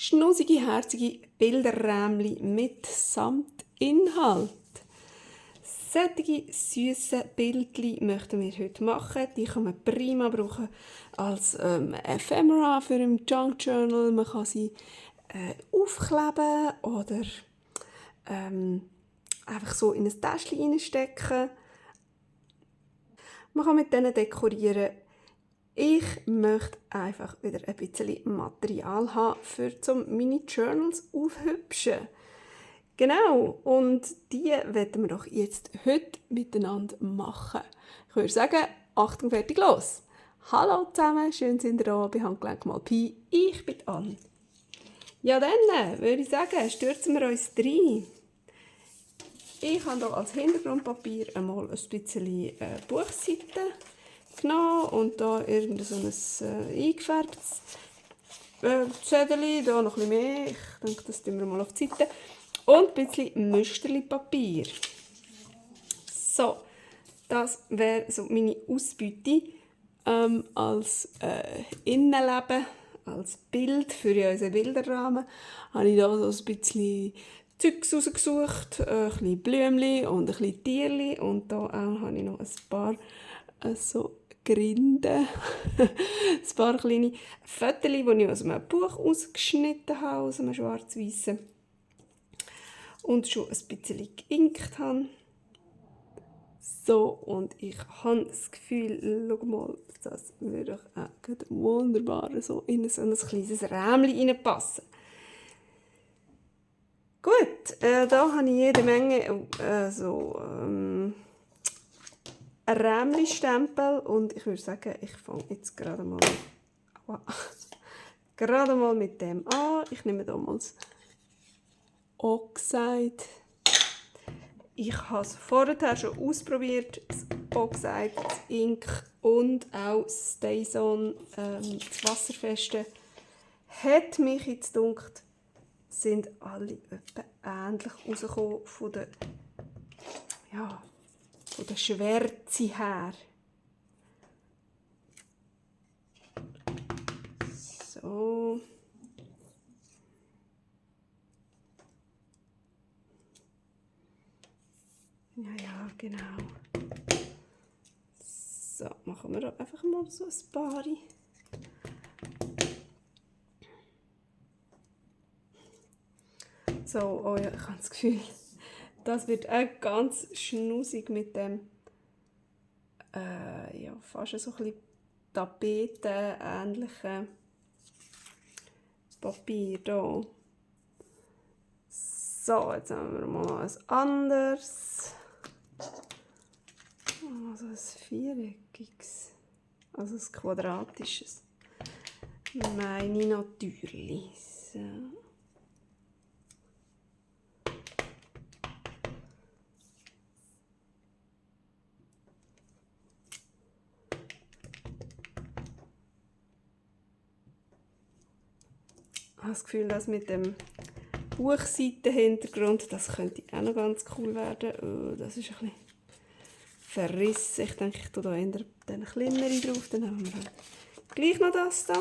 schnusige, herzige Bilderrämchen mit Samtinhalt. Solche süssen Bildchen möchten wir heute machen. Die kann man prima brauchen als Ephemera für ein Junk Journal. Man kann sie aufkleben oder einfach so in ein Täschchen reinstecken. Man kann mit denen dekorieren. Ich möchte einfach wieder ein bisschen Material haben, um meine Journals aufhübschen. Genau, und die werden wir doch jetzt heute miteinander machen. Ich würde sagen, Achtung, fertig, los! Hallo zusammen, schön sind ihr da bei Handgelenk mal Pi. Ich bin Anne. Ja, dann würde ich sagen, stürzen wir uns rein. Ich habe hier als Hintergrundpapier einmal ein bisschen Buchseiten genommen und da irgend so ein eingefärbtes Zettel, da noch ein bisschen mehr. Ich denke, das tun wir mal auf die Seite. Und ein bisschen Müsterli-Papier. So, das wäre so meine Ausbeute als Innenleben, als Bild für unseren Bilderrahmen. Habe ich da so ein bisschen Zeugs rausgesucht, ein bisschen Blümchen und ein bisschen Tierchen. Und da auch habe ich noch ein paar so Grinden, ein paar kleine Fotos, die ich aus einem Buch ausgeschnitten habe, aus einem schwarz-weißen. Und schon ein bisschen geinkt habe. So, und ich habe das Gefühl, schau mal, das würde auch wunderbar so in so ein kleines Rämchen reinpassen. Gut, da habe ich jede Menge Rämli-Stempel und ich würde sagen, ich fange jetzt gerade mal mit dem an. Ich nehme damals Oxide. Ich habe es vorher schon ausprobiert, das Oxide, das Ink und auch das Stay-On, das Wasserfeste. Hat mich jetzt gedacht, sind alle etwa ähnlich rausgekommen von der Schwärze her. So. Ja, genau. So, machen wir da einfach mal so ein paar. So, oh ja, ich habe das Gefühl, das wird auch ganz schnusig mit dem, fast so ein bisschen Tapeten-ähnlichen Papier hier. So, jetzt haben wir mal ein anderes. Also ein viereckiges, also ein quadratisches. Meine natürlich. So. Ich habe das Gefühl, dass mit dem Buchseitenhintergrund, das könnte auch noch ganz cool werden. Oh, das ist ein bisschen verrissen. Ich denke, ich tue da eher den kleineren drauf. Dann haben wir halt gleich noch das da.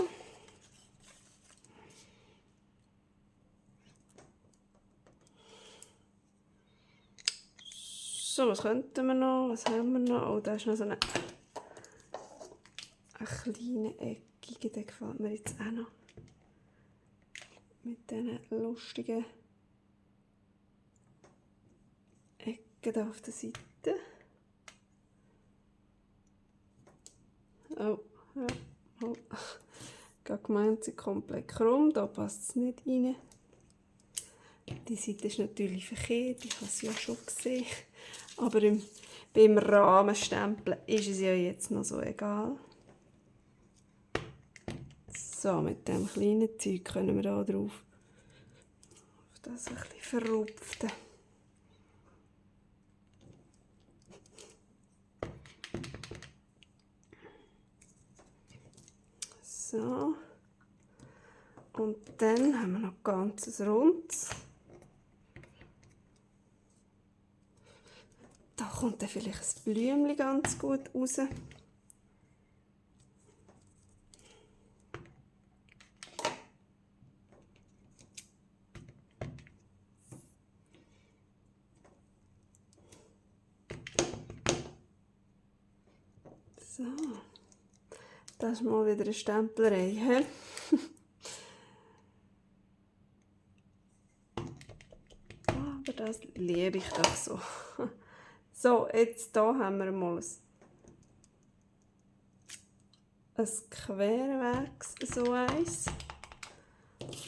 So, was könnten wir noch? Was haben wir noch? Oh, da ist noch so eine kleine eckige, der gefällt mir jetzt auch noch. Mit diesen lustigen Ecken hier auf der Seite. Oh, ja, oh. Ich habe gemeint, sie komplett krumm, da passt es nicht rein. Die Seite ist natürlich verkehrt, ich habe es ja schon gesehen. Aber beim Rahmenstempeln ist es ja jetzt noch so egal. So, mit dem kleinen Zeug können wir da drauf. Auf das ein bisschen verrupften. So. Und dann haben wir noch ganzes Rundes. Da kommt dann vielleicht ein Blümchen ganz gut raus. So. Das ist mal wieder eine Stemplerei. He? Aber das liebe ich doch so. So, jetzt hier haben wir mal ein Querwerks, so eins.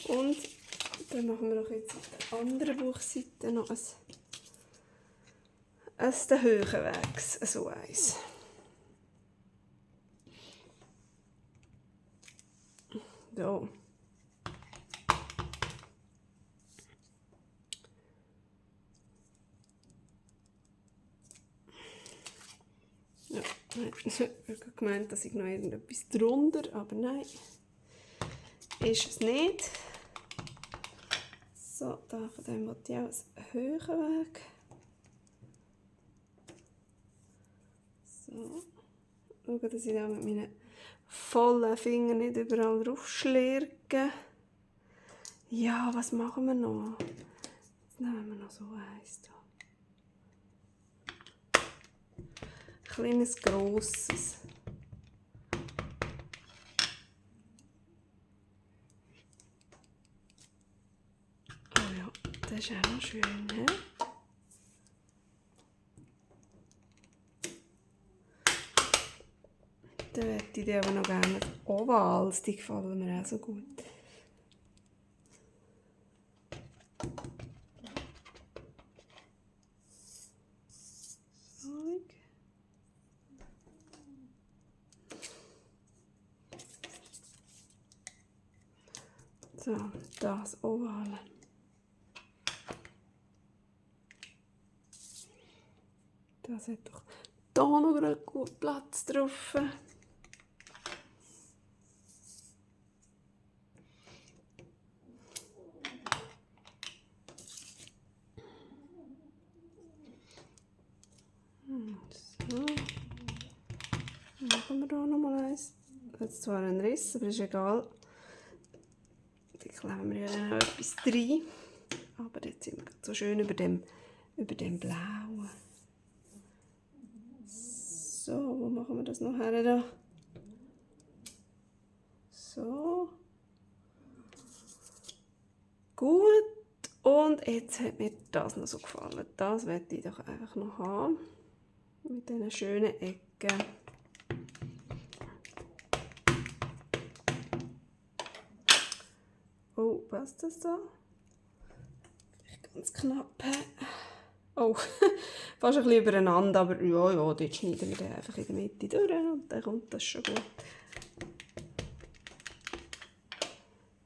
Und dann machen wir doch jetzt auf der anderen Buchseite noch ein Höhenwerks, so eins. So. Ja, ich habe gemeint, dass ich noch irgendetwas drunter, aber nein, ist es nicht. So, da von dem wollte ich auch einen Höhenweg. So, schauen, dass ich da mit meinen vollen Fingern nicht überall drauf schlirge. Ja, was machen wir noch? Jetzt nehmen wir noch so eins hier. Kleines, grosses. Oh ja, das ist auch noch schön, he? Dann hätte ich die aber noch gerne Ovals, die gefallen mir auch so gut. So, das Ovale. Das hat doch da noch gerade gut Platz drauf. So. Machen wir hier noch mal eins. Das hat zwar einen Riss, aber ist egal. Da kleben wir ja dann noch etwas rein. Aber jetzt sind wir so schön über dem Blauen. So, wo machen wir das noch her? Da? So. Gut. Und jetzt hat mir das noch so gefallen. Das möchte ich doch einfach noch haben. Mit diesen schönen Ecken. Oh, passt das da? Ganz knapp. Oh, fast ein bisschen übereinander, aber ja, dort schneiden wir den einfach in der Mitte durch und dann kommt das schon gut.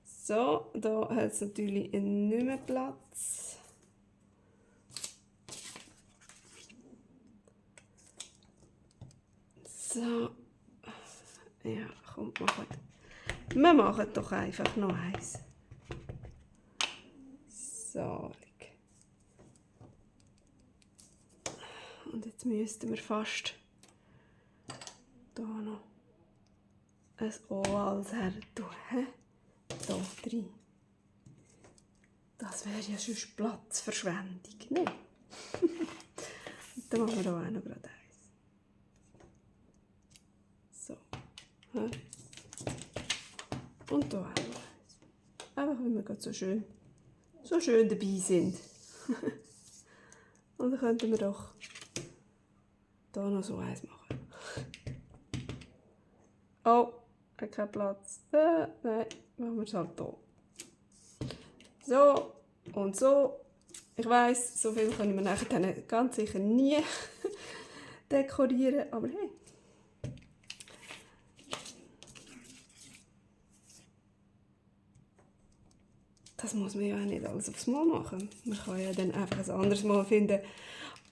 So, da hat es natürlich nicht mehr Platz. So, ja, komm, wir machen doch einfach noch eins. So, und jetzt müssten wir fast hier noch ein Ovals her tun. Hier drin. Das wäre ja sonst Platzverschwendung, ne? Dann machen wir hier auch noch gerade eins. So. Und hier auch noch eins. Einfach, weil wir gerade so schön dabei sind. Und dann könnten wir doch hier noch so eins machen. Oh, hat keinen Platz. Nein, machen wir es halt hier. So und so. Ich weiss, so viel können wir nachher ganz sicher nie dekorieren, aber hey. Das muss man ja auch nicht alles aufs Mal machen. Man kann ja dann einfach ein anderes Mal finden,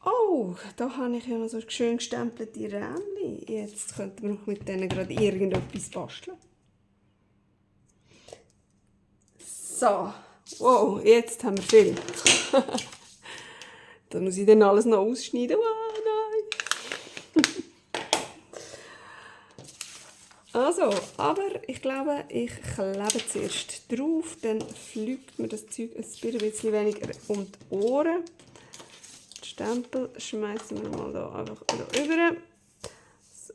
oh, da habe ich ja noch so schön gestempelte Rähmchen. Jetzt könnten wir noch mit denen gerade irgendetwas basteln. So, wow, jetzt haben wir viel. Da muss ich dann alles noch ausschneiden. Oh nein! Also, aber ich glaube, ich klebe zuerst drauf, dann fliegt mir das Zeug ein bisschen weniger um die Ohren. Den Stempel schmeißen wir mal da einfach rüber. So,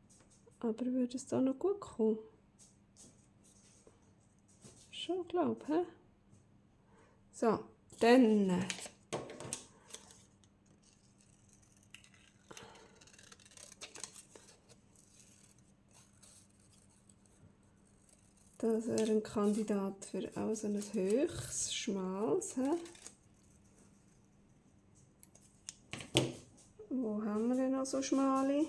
Aber würde es da noch gut kommen? Schon, glaube ich. So, dann das wäre ein Kandidat für auch so ein höchstes, schmales. Wo haben wir denn noch so schmale?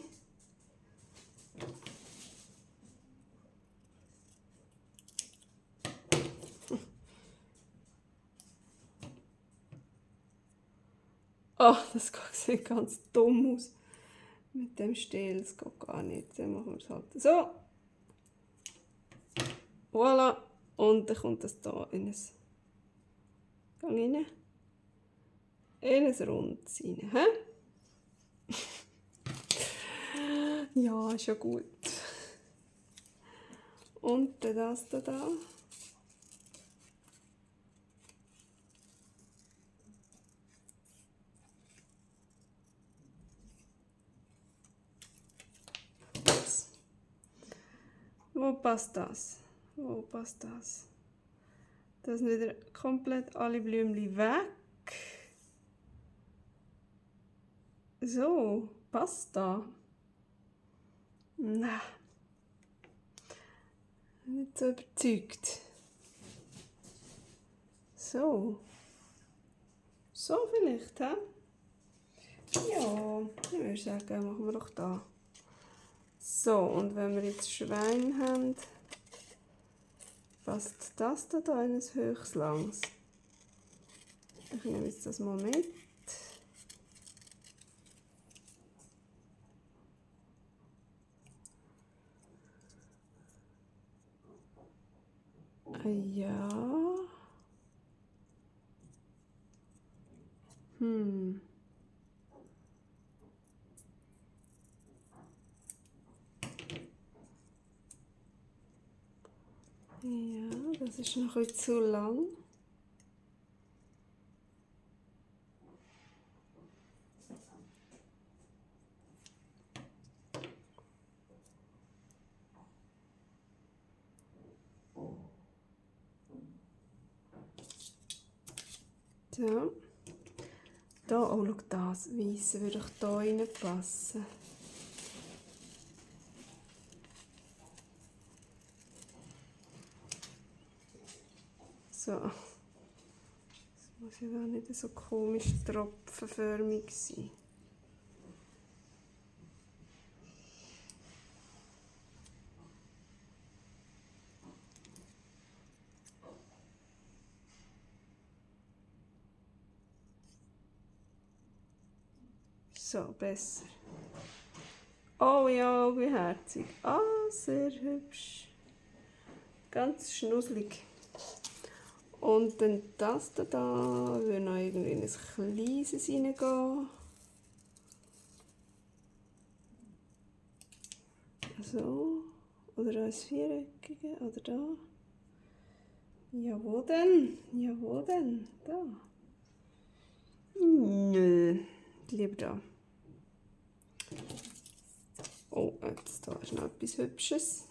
Ach, das sieht ganz dumm aus. Mit dem Stiel, das geht gar nicht. Dann machen wir es halt so. Voilà. Und dann kommt das hier in ein... Gang rein. In ein Rundes rein. He? Ja, ist ja gut. Und dann das da. Wo passt das? Wo passt das? Das sind wieder komplett alle Blümchen weg. So, passt da? Nein. Nicht so überzeugt. So. So vielleicht, hä? Ja, ich würde sagen, machen wir doch da. So, und wenn wir jetzt Schwein haben, passt das da in ein höchst langes. Ich nehme jetzt das mal mit. Ja. Ja, das ist noch ein bisschen zu lang. So. Da, oh, schau, das Weisse würde auch hier reinpassen. So. Das muss ja gar nicht so komisch tropfenförmig sein. So, besser. Oh ja, wie herzig. Ah, sehr hübsch. Ganz schnusselig. Und dann das da würde noch irgendwie in ein kleines reingehen. So. Oder ein viereckige. Oder da. Ja, wo denn? Ja, wo denn? Da. Nö. Lieber da. Oh, jetzt da ist noch etwas Hübsches.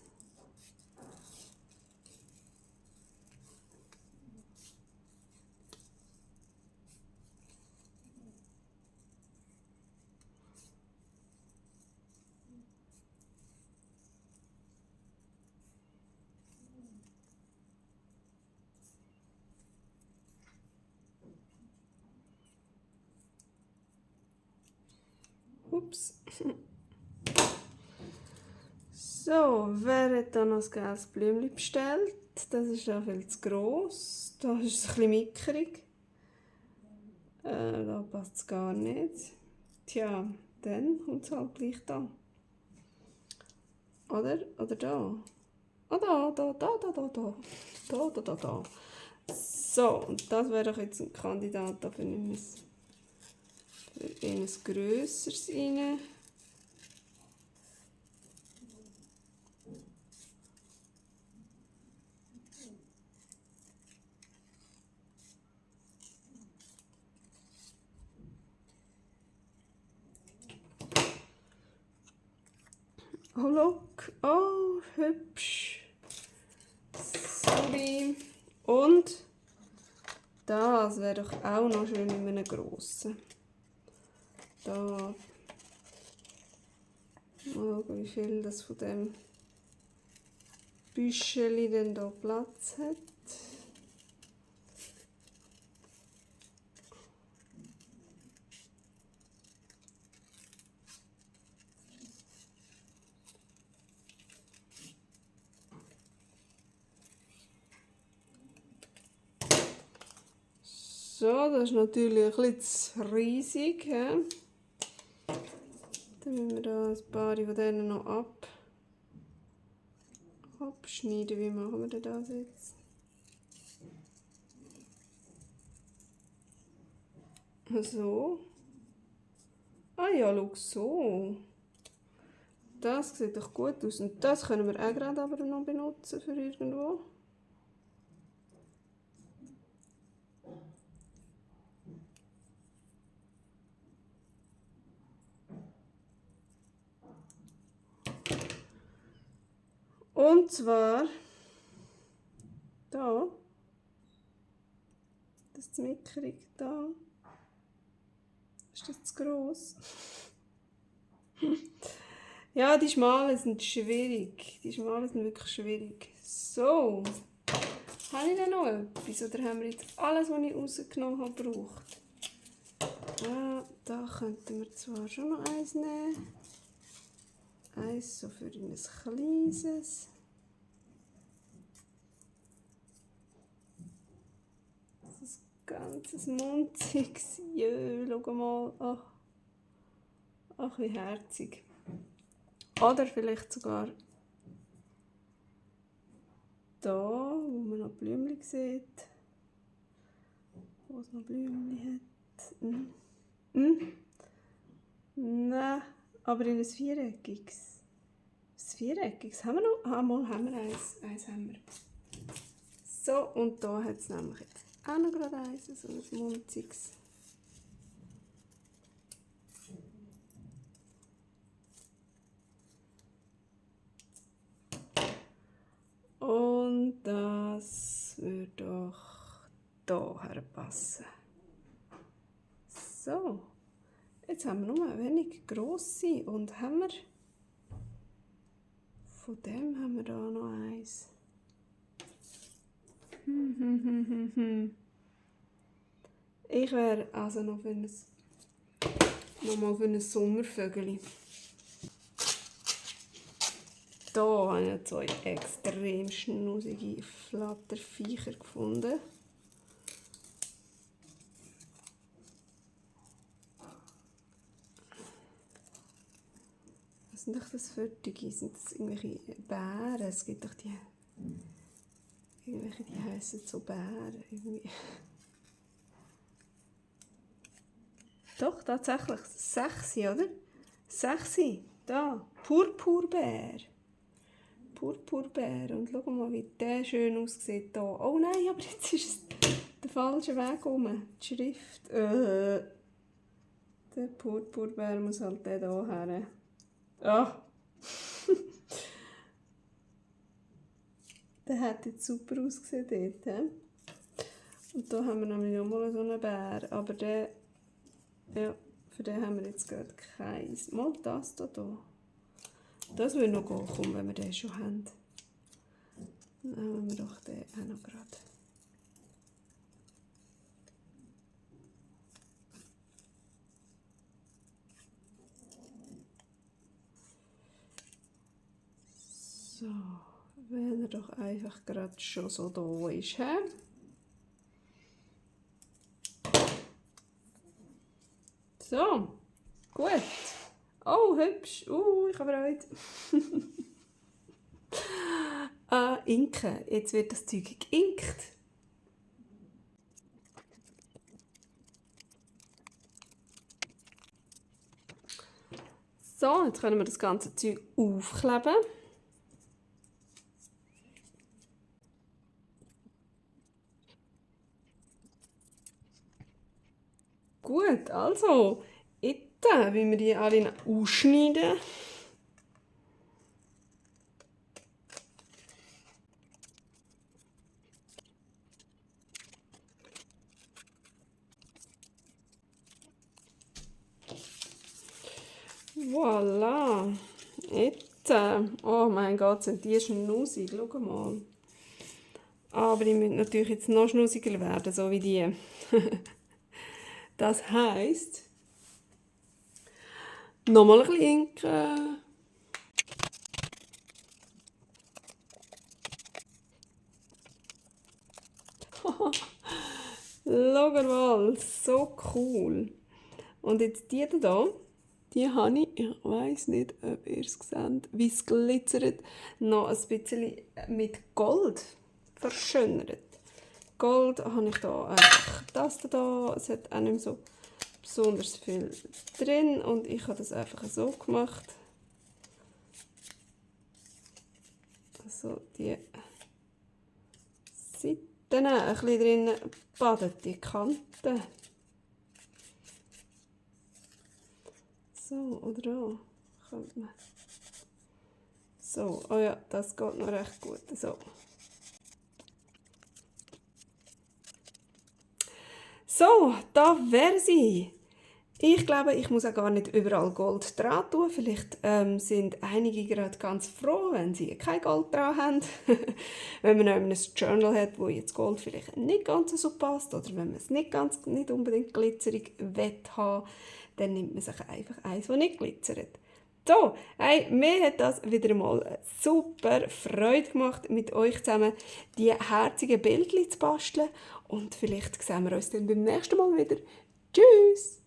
Ups. So, wer hat da noch ein gelbes Blümchen bestellt? Das ist ja viel zu gross. Da ist es ein bisschen mickerig. Da passt es gar nicht. Tja, dann kommt es halt gleich da. Oder? Oder da. Ah, da. So, und das wäre doch jetzt ein Kandidat für ein grösseres rein. Oh, look. Oh, hübsch. Sorry. Und das wäre doch auch noch schön in einem grossen. Da. Mal schauen, wie viel das von dem Büscheli denn da Platz hat. So, das ist natürlich ein bisschen zu riesig. He? Dann müssen wir da ein paar von denen noch abschneiden. Wie machen wir denn das jetzt? So. Ah ja, schau so. Das sieht doch gut aus. Und das können wir auch gerade aber noch benutzen für irgendwo. Und zwar da. Das Mickerig da. Ist das zu gross? Ja, die Schmalen sind schwierig. Die Schmalen sind wirklich schwierig. So. Habe ich denn noch etwas? Oder haben wir jetzt alles, was ich rausgenommen habe, gebraucht? Ja, da könnten wir zwar schon noch eins nehmen. Eins so für ein kleines. Das ganzes munziges. Jö, schau mal. Ach, wie herzig. Oder vielleicht sogar da, wo man noch Blümchen sieht. Wo es noch Blümchen hat. Nein, aber in ein viereckiges. Ein viereckiges haben wir noch? Ah, mal haben wir eins. Eins haben wir. So, und da hat es nämlich jetzt auch noch gerade eins, so ein munziges. Und das würde doch hierher passen. So, jetzt haben wir nur ein wenig grosse und haben wir von dem haben wir da noch eins. Ich wäre also noch für nochmal für ein Sommervögel. Da habe ich ja zwei extrem schnusige Flatterviecher gefunden. Was sind doch das für Dinge? Sind das irgendwelche Bären? Es gibt doch die heißen so Bären. Irgendwie. Doch, tatsächlich. 6, oder? 6. Da. Purpurbär. Purpurbär. Und schau mal, wie der schön aussieht hier. Oh nein, aber jetzt ist es der falsche Weg rum. Die Schrift. Der Purpurbär muss halt der hier her. Ah. Der hat jetzt super ausgesehen dort. He? Und da haben wir nämlich noch mal so einen Bär. Aber der, ja, für den haben wir jetzt gerade keins. Mal das hier. Das würde noch gehen, komm, wenn wir den schon haben. Dann nehmen wir doch den auch noch gerade. So, wenn er doch einfach gerade schon so da ist. He? So, gut. Oh, hübsch. Ich habe Freude. Inken. Jetzt wird das Zeug geinkt. So, jetzt können wir das ganze Zeug aufkleben. Gut, also, jetzt, wie wir die alle ausschneiden. Voilà. Jetzt. Oh mein Gott, sind die schnusig. Schau mal. Aber ich muss natürlich jetzt noch schnusiger werden, so wie die. Das heisst, nochmal ein bisschen Inken. Schau mal, so cool. Und jetzt die hier, die habe ich weiss nicht, ob ihr es seht, wie es glitzert, noch ein bisschen mit Gold verschönert. Gold habe ich hier einfach das hier, es hat auch nicht mehr so besonders viel drin und ich habe das einfach so gemacht. Also die Seiten ein bisschen drin badet, die Kanten. So, oder da könnte man. So, oh ja, das geht noch recht gut. So. So, da wäre sie. Ich glaube, ich muss auch gar nicht überall Gold dran tun. Vielleicht sind einige gerade ganz froh, wenn sie kein Gold dran haben. Wenn man ein Journal hat, wo jetzt Gold vielleicht nicht ganz so passt oder wenn man es nicht unbedingt glitzerig haben, dann nimmt man sich einfach eins, das nicht glitzert. So, hey, mir hat das wieder mal super Freude gemacht, mit euch zusammen die herzigen Bildchen zu basteln. Und vielleicht sehen wir uns dann beim nächsten Mal wieder. Tschüss!